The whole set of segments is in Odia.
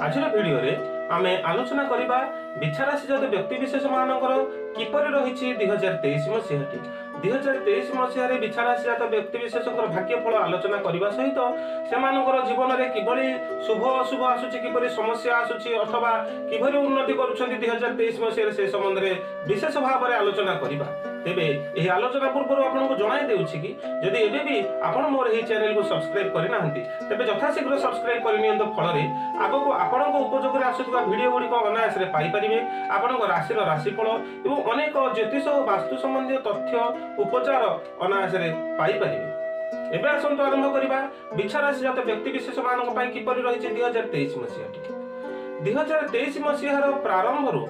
ଆଜିର ଭିଡ଼ିଓରେ ଆମେ ଆଲୋଚନା କରିବା ବିଛାରାଶିଜାତ ବ୍ୟକ୍ତିବିଶେଷମାନଙ୍କର କିପରି ରହିଛି 2023 ମସିହାଟି। 2023 ମସିହାରେ ବିଛାରାଶିଜାତ ବ୍ୟକ୍ତିବିଶେଷଙ୍କର ଭାଗ୍ୟଫଳ ଆଲୋଚନା କରିବା ସହିତ ସେମାନଙ୍କର ଜୀବନରେ କିଭଳି ଶୁଭ ଅଶୁଭ ଆସୁଛି, କିପରି ସମସ୍ୟା ଆସୁଛି ଅଥବା କିଭଳି ଉନ୍ନତି କରୁଛନ୍ତି 2023 ମସିହାରେ, ସେ ସମ୍ବନ୍ଧରେ ବିଶେଷ ଭାବରେ ଆଲୋଚନା କରିବା। ତେବେ ଏହି ଆଲୋଚନା ପୂର୍ବରୁ ଆପଣଙ୍କୁ ଜଣାଇ ଦେଉଛି କି ଯଦି ଏବେ ବି ଆପଣ ମୋର ଏହି ଚ୍ୟାନେଲକୁ ସବସ୍କ୍ରାଇବ କରିନାହାନ୍ତି, ତେବେ ଯଥାଶୀଘ୍ର ସବସ୍କ୍ରାଇବ କରିନିଅନ୍ତୁ। ଫଳରେ ଆଗକୁ ଆପଣଙ୍କ ଉପଯୋଗରେ ଆସୁଥିବା ଭିଡ଼ିଓ ଗୁଡ଼ିକ ଅନାୟାସରେ ପାଇପାରିବେ। ଆପଣଙ୍କ ରାଶିର ରାଶିଫଳ ଏବଂ ଅନେକ ଜ୍ୟୋତିଷ ଓ ବାସ୍ତୁ ସମ୍ବନ୍ଧୀୟ ତଥ୍ୟ ଉପଚାର ଅନାୟାସରେ ପାଇପାରିବେ। ଏବେ ଆସନ୍ତୁ ଆରମ୍ଭ କରିବା ବିଛା ରାଶିଜାତ ବ୍ୟକ୍ତି ବିଶେଷମାନଙ୍କ ପାଇଁ କିପରି ରହିଛି 2023 ମସିହାଟି। 2023 ମସିହାର ପ୍ରାରମ୍ଭରୁ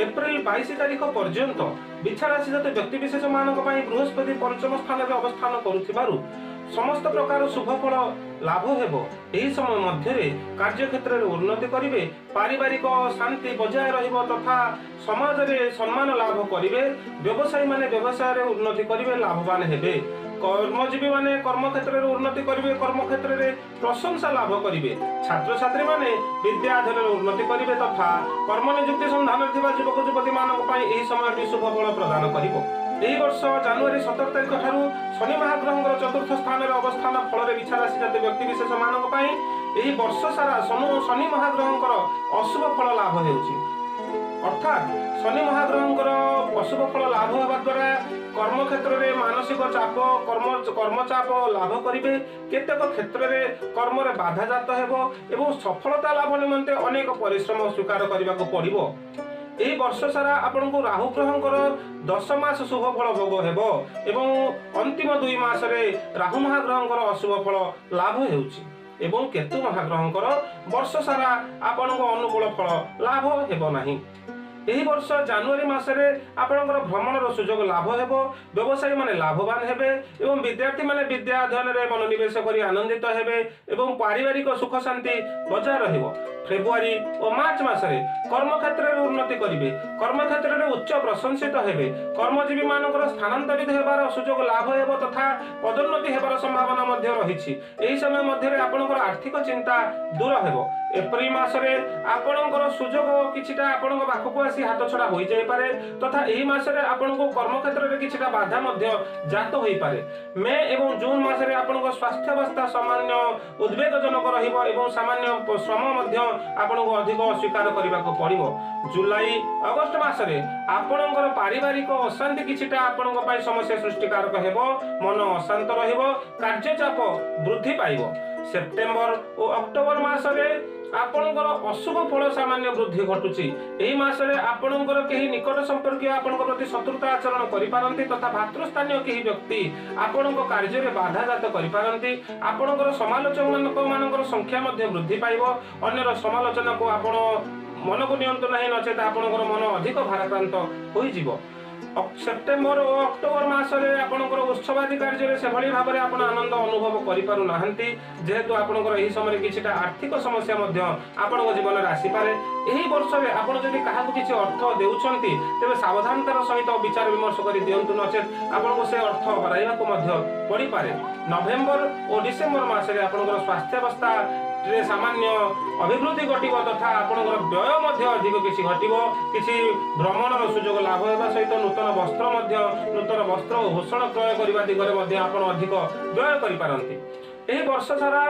ଏପ୍ରିଲ 22 ତାରିଖ ପର୍ଯ୍ୟନ୍ତ ବିଛା ରାଶିଜାତ ବ୍ୟକ୍ତି ବିଶେଷମାନଙ୍କ ପାଇଁ ବୃହସ୍ପତି ପଞ୍ଚମ ସ୍ଥାନରେ ଅବସ୍ଥାନ କରୁଥିବାରୁ ସମସ୍ତ ପ୍ରକାର ଶୁଭ ଫଳ ଲାଭ ହେବ। ଏହି ସମୟ ମଧ୍ୟରେ କାର୍ଯ୍ୟକ୍ଷେତ୍ରରେ ଉନ୍ନତି କରିବେ, ପାରିବାରିକ ଶାନ୍ତି ବଜାୟ ରହିବ ତଥା ସମାଜରେ ସମ୍ମାନ ଲାଭ କରିବେ। ବ୍ୟବସାୟୀମାନେ ବ୍ୟବସାୟରେ ଉନ୍ନତି କରିବେ, ଲାଭବାନ ହେବେ। କର୍ମଜୀବୀମାନେ କର୍ମକ୍ଷେତ୍ରରେ ଉନ୍ନତି କରିବେ, କର୍ମକ୍ଷେତ୍ରରେ ପ୍ରଶଂସା ଲାଭ କରିବେ। ଛାତ୍ରଛାତ୍ରୀମାନେ ବିଦ୍ୟା ଅଧ୍ୟୟନରେ ଉନ୍ନତି କରିବେ ତଥା କର୍ମ ନିଯୁକ୍ତି ସନ୍ଧାନରେ ଥିବା ଯୁବକ ଯୁବତୀମାନଙ୍କ ପାଇଁ ଏହି ସମୟଟି ଶୁଭ ଫଳ ପ୍ରଦାନ କରିବ। ଏହି ବର୍ଷ ଜାନୁଆରୀ 17 ତାରିଖ ଠାରୁ ଶନି ମହାଗ୍ରହଙ୍କର ଚତୁର୍ଥ ସ୍ଥାନରେ ଅବସ୍ଥାନ ଫଳରେ ବିଛା ରାଶିଜାତ ବ୍ୟକ୍ତି ବିଶେଷମାନଙ୍କ ପାଇଁ ଏହି ବର୍ଷ ସାରା ଶନି ମହାଗ୍ରହଙ୍କର ଅଶୁଭ ଫଳ ଲାଭ ହେଉଛି। ଅର୍ଥାତ୍ ଶନି ମହାଗ୍ରହଙ୍କର ଅଶୁଭ ଫଳ ଲାଭ ହେବା ଦ୍ୱାରା କର୍ମକ୍ଷେତ୍ରରେ ମାନସିକ ଚାପ, କର୍ମଚାପ ଲାଭ କରିବେ। କେତେକ କ୍ଷେତ୍ରରେ କର୍ମରେ ବାଧାଜାତ ହେବ ଏବଂ ସଫଳତା ଲାଭ ନିମନ୍ତେ ଅନେକ ପରିଶ୍ରମ ସ୍ୱୀକାର କରିବାକୁ ପଡ଼ିବ। ଏହି ବର୍ଷ ସାରା ଆପଣଙ୍କୁ ରାହୁ ଗ୍ରହଙ୍କର 10 ମାସ ଶୁଭ ଫଳ ଭୋଗ ହେବ ଏବଂ ଅନ୍ତିମ 2 ମାସରେ ରାହୁ ମହାଗ୍ରହଙ୍କର ଅଶୁଭ ଫଳ ଲାଭ ହେଉଛି ଏବଂ କେତୁ ମହାଗ୍ରହଙ୍କର ବର୍ଷ ସାରା ଆପଣଙ୍କ ଅନୁକୂଳ ଫଳ ଲାଭ ହେବ ନାହିଁ। ଏହି ବର୍ଷ ଜାନୁଆରୀ ମାସରେ ଆପଣଙ୍କର ଭ୍ରମଣର ସୁଯୋଗ ଲାଭ ହେବ, ବ୍ୟବସାୟୀମାନେ ଲାଭବାନ ହେବେ ଏବଂ ବିଦ୍ୟାର୍ଥୀମାନେ ବିଦ୍ୟା ଅଧ୍ୟୟନରେ ମନୋନିବେଶ କରି ଆନନ୍ଦିତ ହେବେ ଏବଂ ପାରିବାରିକ ସୁଖ ଶାନ୍ତି ବଜାୟ ରହିବ। ଫେବୃଆରୀ ଓ ମାର୍ଚ୍ଚ ମାସରେ କର୍ମକ୍ଷେତ୍ରରେ ଉନ୍ନତି କରିବେ, କର୍ମକ୍ଷେତ୍ରରେ ଉଚ୍ଚ ପ୍ରଶଂସିତ ହେବେ। କର୍ମଜୀବୀମାନଙ୍କର ସ୍ଥାନାନ୍ତରିତ ହେବାର ସୁଯୋଗ ଲାଭ ହେବ ତଥା ପଦୋନ୍ନତି ହେବାର ସମ୍ଭାବନା ମଧ୍ୟ ରହିଛି। ଏହି ସମୟ ମଧ୍ୟରେ ଆପଣଙ୍କର ଆର୍ଥିକ ଚିନ୍ତା ଦୂର ହେବ। ଏପ୍ରିଲ ମାସରେ ଆପଣଙ୍କର ସୁଯୋଗ କିଛିଟା ଆପଣଙ୍କ ପାଖକୁ ଆସି ହାତଛଡ଼ା ହୋଇଯାଇପାରେ ତଥା ଏହି ମାସରେ ଆପଣଙ୍କୁ କର୍ମକ୍ଷେତ୍ରରେ କିଛିଟା ବାଧା ମଧ୍ୟ ଜାତ ହୋଇପାରେ। ମେ ଏବଂ ଜୁନ ମାସରେ ଆପଣଙ୍କ ସ୍ୱାସ୍ଥ୍ୟାବସ୍ଥା ସାମାନ୍ୟ ଉଦ୍ବେଗଜନକ ରହିବ ଏବଂ ସାମାନ୍ୟ ଶ୍ରମ ମଧ୍ୟ ଆପଣଙ୍କୁ ଅଧିକ ସ୍ୱୀକାର କରିବାକୁ ପଡ଼ିବ। ଜୁଲାଇ ଅଗଷ୍ଟ ମାସରେ ଆପଣଙ୍କର ପାରିବାରିକ ଅଶାନ୍ତି କିଛିଟା ଆପଣଙ୍କ ପାଇଁ ସମସ୍ୟା ସୃଷ୍ଟିକାରକ ହେବ, ମନ ଅଶାନ୍ତ ରହିବ, କାର୍ଯ୍ୟଚାପ ବୃଦ୍ଧି ପାଇବ। ସେପ୍ଟେମ୍ବର ଓ ଅକ୍ଟୋବର ମାସରେ ଆପଣଙ୍କର ଅଶୁଭ ଫଳ ସାମାନ୍ୟ ବୃଦ୍ଧି ଘଟୁଛି। ଏହି ମାସରେ ଆପଣଙ୍କର କେହି ନିକଟ ସମ୍ପର୍କୀୟ ଆପଣଙ୍କ ପ୍ରତି ଶତ୍ରୁତା ଆଚରଣ କରିପାରନ୍ତି ତଥା ଭାତୃସ୍ଥାନୀୟ କେହି ବ୍ୟକ୍ତି ଆପଣଙ୍କ କାର୍ଯ୍ୟରେ ବାଧାଜାତ କରିପାରନ୍ତି। ଆପଣଙ୍କର ସମାଲୋଚକମାନଙ୍କର ସଂଖ୍ୟା ମଧ୍ୟ ବୃଦ୍ଧି ପାଇବ। ଅନ୍ୟର ସମାଲୋଚନାକୁ ଆପଣ ମନକୁ ନିଅନ୍ତୁ ନାହିଁ, ନଚେତ ଆପଣଙ୍କର ମନ ଅଧିକ ଭାରାକ୍ରାନ୍ତ ହୋଇଯିବ। ସେପ୍ଟେମ୍ବର ଓ ଅକ୍ଟୋବର ମାସରେ ଆପଣଙ୍କର ଉତ୍ସବାଦି କାର୍ଯ୍ୟରେ ସେଭଳି ଭାବରେ ଆପଣ ଆନନ୍ଦ ଅନୁଭବ କରିପାରୁନାହାନ୍ତି, ଯେହେତୁ ଆପଣଙ୍କର ଏହି ସମୟରେ କିଛିଟା ଆର୍ଥିକ ସମସ୍ୟା ମଧ୍ୟ ଆପଣଙ୍କ ଜୀବନରେ ଆସିପାରେ। ଏହି ବର୍ଷରେ ଆପଣ ଯଦି କାହାକୁ କିଛି ଅର୍ଥ ଦେଉଛନ୍ତି, ତେବେ ସାବଧାନତାର ସହିତ ବିଚାର ବିମର୍ଶ କରି ଦିଅନ୍ତୁ, ନଚେତ ଆପଣଙ୍କୁ ସେ ଅର୍ଥ ହରାଇବାକୁ ମଧ୍ୟ ପଡ଼ିପାରେ। ନଭେମ୍ବର ଓ ଡିସେମ୍ବର ମାସରେ ଆପଣଙ୍କର ସ୍ୱାସ୍ଥ୍ୟାବସ୍ଥା ରେ ସାମାନ୍ୟ ଅଭିବୃଦ୍ଧି ଘଟିବ ତଥା ଆପଣଙ୍କର ବ୍ୟୟ ମଧ୍ୟ ଅଧିକ କିଛି ଘଟିବ। କିଛି ଭ୍ରମଣର ସୁଯୋଗ ଲାଭ ହେବା ସହିତ ନୂତନ ବସ୍ତ୍ର ଓ ଭୂଷଣ କ୍ରୟ କରିବା ଦିଗରେ ମଧ୍ୟ ଆପଣ ଅଧିକ ବ୍ୟୟ କରିପାରନ୍ତି। ଏହି ବର୍ଷ ସାରା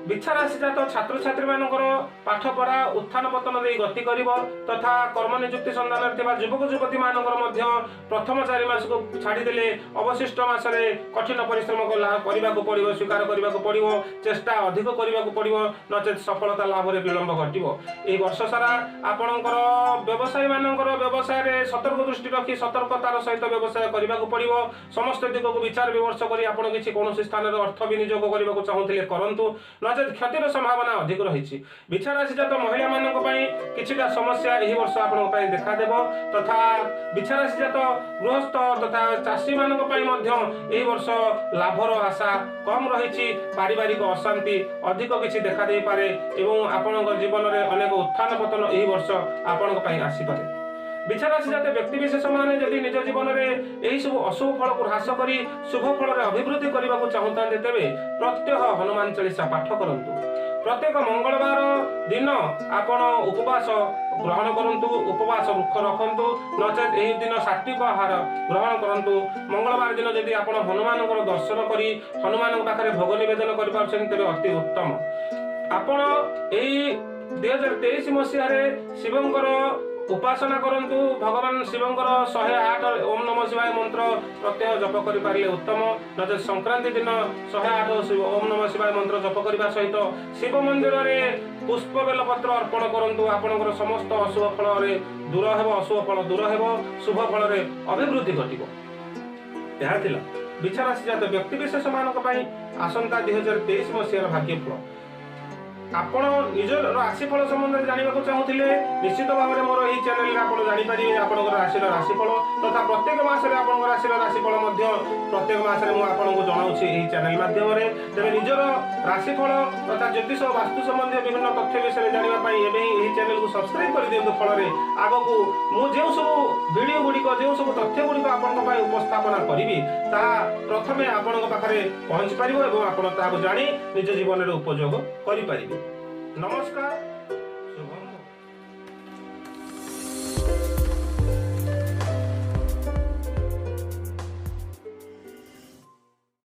ବିଛା ରାଶିଜାତ ଛାତ୍ରଛାତ୍ରୀମାନଙ୍କର ପାଠପଢ଼ା ଉତ୍ଥାନ ପତନ ଦେଇ ଗତି କରିବ ତଥା କର୍ମ ନିଯୁକ୍ତି ସନ୍ଧାନରେ ଥିବା ଯୁବକ ଯୁବତୀମାନଙ୍କର ମଧ୍ୟ ପ୍ରଥମ 4 ମାସକୁ ଛାଡ଼ିଦେଲେ ଅବଶିଷ୍ଟ ମାସରେ କଠିନ ପରିଶ୍ରମ କରିବାକୁ ପଡ଼ିବ, ସ୍ୱୀକାର କରିବାକୁ ପଡ଼ିବ, ଚେଷ୍ଟା ଅଧିକ କରିବାକୁ ପଡ଼ିବ, ନଚେତ ସଫଳତା ଲାଭରେ ବିଳମ୍ବ ଘଟିବ। ଏହି ବର୍ଷ ସାରା ଆପଣଙ୍କର ବ୍ୟବସାୟୀମାନଙ୍କର ବ୍ୟବସାୟରେ ସତର୍କ ଦୃଷ୍ଟି ରଖି ସତର୍କତାର ସହିତ ବ୍ୟବସାୟ କରିବାକୁ ପଡ଼ିବ। ସମସ୍ତ ଦିଗକୁ ବିଚାର ବିମର୍ଶ କରି ଆପଣ କିଛି କୌଣସି ସ୍ଥାନରେ ଅର୍ଥ ବିନିଯୋଗ କରିବାକୁ ଚାହୁଁଥିଲେ କରନ୍ତୁ, ନଚେତ କ୍ଷତିର ସମ୍ଭାବନା ଅଧିକ ରହିଛି। ବିଛା ରାଶିଜାତ ମହିଳାମାନଙ୍କ ପାଇଁ କିଛିଟା ସମସ୍ୟା ଏହି ବର୍ଷ ଆପଣଙ୍କ ପାଇଁ ଦେଖାଦେବ ତଥା ବିଛା ରାଶିଜାତ ଗୃହସ୍ଥ ତଥା ଚାଷୀମାନଙ୍କ ପାଇଁ ମଧ୍ୟ ଏହି ବର୍ଷ ଲାଭର ଆଶା କମ୍ ରହିଛି। ପାରିବାରିକ ଅଶାନ୍ତି ଅଧିକ କିଛି ଦେଖାଦେଇପାରେ ଏବଂ ଆପଣଙ୍କ ଜୀବନରେ ଅନେକ ଉତ୍ଥାନ ପତନ ଏହି ବର୍ଷ ଆପଣଙ୍କ ପାଇଁ ଆସିପାରେ। ବିଛା ରାଶିଜାତ ବ୍ୟକ୍ତି ବିଶେଷମାନେ ଯଦି ନିଜ ଜୀବନରେ ଏହି ସବୁ ଅଶୁଭ ଫଳକୁ ହ୍ରାସ କରି ଶୁଭ ଫଳରେ ଅଭିବୃଦ୍ଧି କରିବାକୁ ଚାହୁଁଥାନ୍ତି, ତେବେ ପ୍ରତ୍ୟହ ହନୁମାନ ଚାଳିଶା ପାଠ କରନ୍ତୁ। ପ୍ରତ୍ୟେକ ମଙ୍ଗଳବାର ଦିନ ଆପଣ ଉପବାସ ଗ୍ରହଣ କରନ୍ତୁ, ଉପବାସ ବୃକ୍ଷ ରଖନ୍ତୁ, ନଚେତ୍ ଏହି ଦିନ ସାତ୍ବିକ ଆହାର ଗ୍ରହଣ କରନ୍ତୁ। ମଙ୍ଗଳବାର ଦିନ ଯଦି ଆପଣ ହନୁମାନଙ୍କର ଦର୍ଶନ କରି ହନୁମାନଙ୍କ ପାଖରେ ଭୋଗ ନିବେଦନ କରିପାରୁଛନ୍ତି, ତେବେ ଅତି ଉତ୍ତମ। ଆପଣ ଏଇ 2023 ମସିହାରେ ଶିବଙ୍କର ଉପାସନା କରନ୍ତୁ। ଭଗବାନ ଶିବଙ୍କର 108 ଓମ୍ ନମ ଶିବାୟ ମନ୍ତ୍ର ପ୍ରତ୍ୟହ ଜପ କରିପାରିଲେ ଉତ୍ତମ। ନଚେତ୍ ସଂକ୍ରାନ୍ତି ଦିନ 108 ଓମ୍ ନମ ଶିବାୟ ମନ୍ତ୍ର ଜପ କରିବା ସହିତ ଶିବ ମନ୍ଦିରରେ ପୁଷ୍ପ ବେଲପତ୍ର ଅର୍ପଣ କରନ୍ତୁ। ଆପଣଙ୍କର ସମସ୍ତ ଅଶୁଭ ଫଳରେ ଦୂର ହେବ, ଅଶୁଭ ଫଳ ଦୂର ହେବ, ଶୁଭ ଫଳରେ ଅଭିବୃଦ୍ଧି ଘଟିବ। ଏହା ଥିଲା ବିଛାରାଶି ଜାତ ବ୍ୟକ୍ତି ବିଶେଷ ମାନଙ୍କ ପାଇଁ ଆସନ୍ତା 2023 ମସିହାର ଭାଗ୍ୟଫଳ। ଆପଣ ନିଜର ରାଶିଫଳ ସମ୍ବନ୍ଧରେ ଜାଣିବାକୁ ଚାହୁଁଥିଲେ ନିଶ୍ଚିତ ଭାବରେ ମୋର ଏହି ଚ୍ୟାନେଲରେ ଆପଣ ଜାଣିପାରିବେ ଆପଣଙ୍କର ରାଶିର ରାଶିଫଳ, ତଥା ପ୍ରତ୍ୟେକ ମାସରେ ଆପଣଙ୍କ ରାଶିର ରାଶିଫଳ ମଧ୍ୟ ପ୍ରତ୍ୟେକ ମାସରେ ମୁଁ ଆପଣଙ୍କୁ ଜଣାଉଛି ଏହି ଚ୍ୟାନେଲ ମାଧ୍ୟମରେ। ତେବେ ନିଜର ରାଶିଫଳ ତଥା ଜ୍ୟୋତିଷ ଓ ବାସ୍ତୁ ସମ୍ବନ୍ଧୀୟ ବିଭିନ୍ନ ତଥ୍ୟ ବିଷୟରେ ଜାଣିବା ପାଇଁ ଏବେ ହିଁ ଏହି ଚ୍ୟାନେଲକୁ ସବସ୍କ୍ରାଇବ କରିଦିଅନ୍ତୁ। ଫଳରେ ଆଗକୁ ମୁଁ ଯେଉଁ ସବୁ ଭିଡ଼ିଓ ଗୁଡ଼ିକ, ଯେଉଁ ସବୁ ତଥ୍ୟ ଗୁଡ଼ିକ ଆପଣଙ୍କ ପାଇଁ ଉପସ୍ଥାପନା କରିବି, ତାହା ପ୍ରଥମେ ଆପଣଙ୍କ ପାଖରେ ପହଞ୍ଚି ପାରିବ ଏବଂ ଆପଣ ତାହାକୁ ଜାଣି ନିଜ ଜୀବନରେ ଉପଯୋଗ କରିପାରିବେ। ନମସ୍କାର।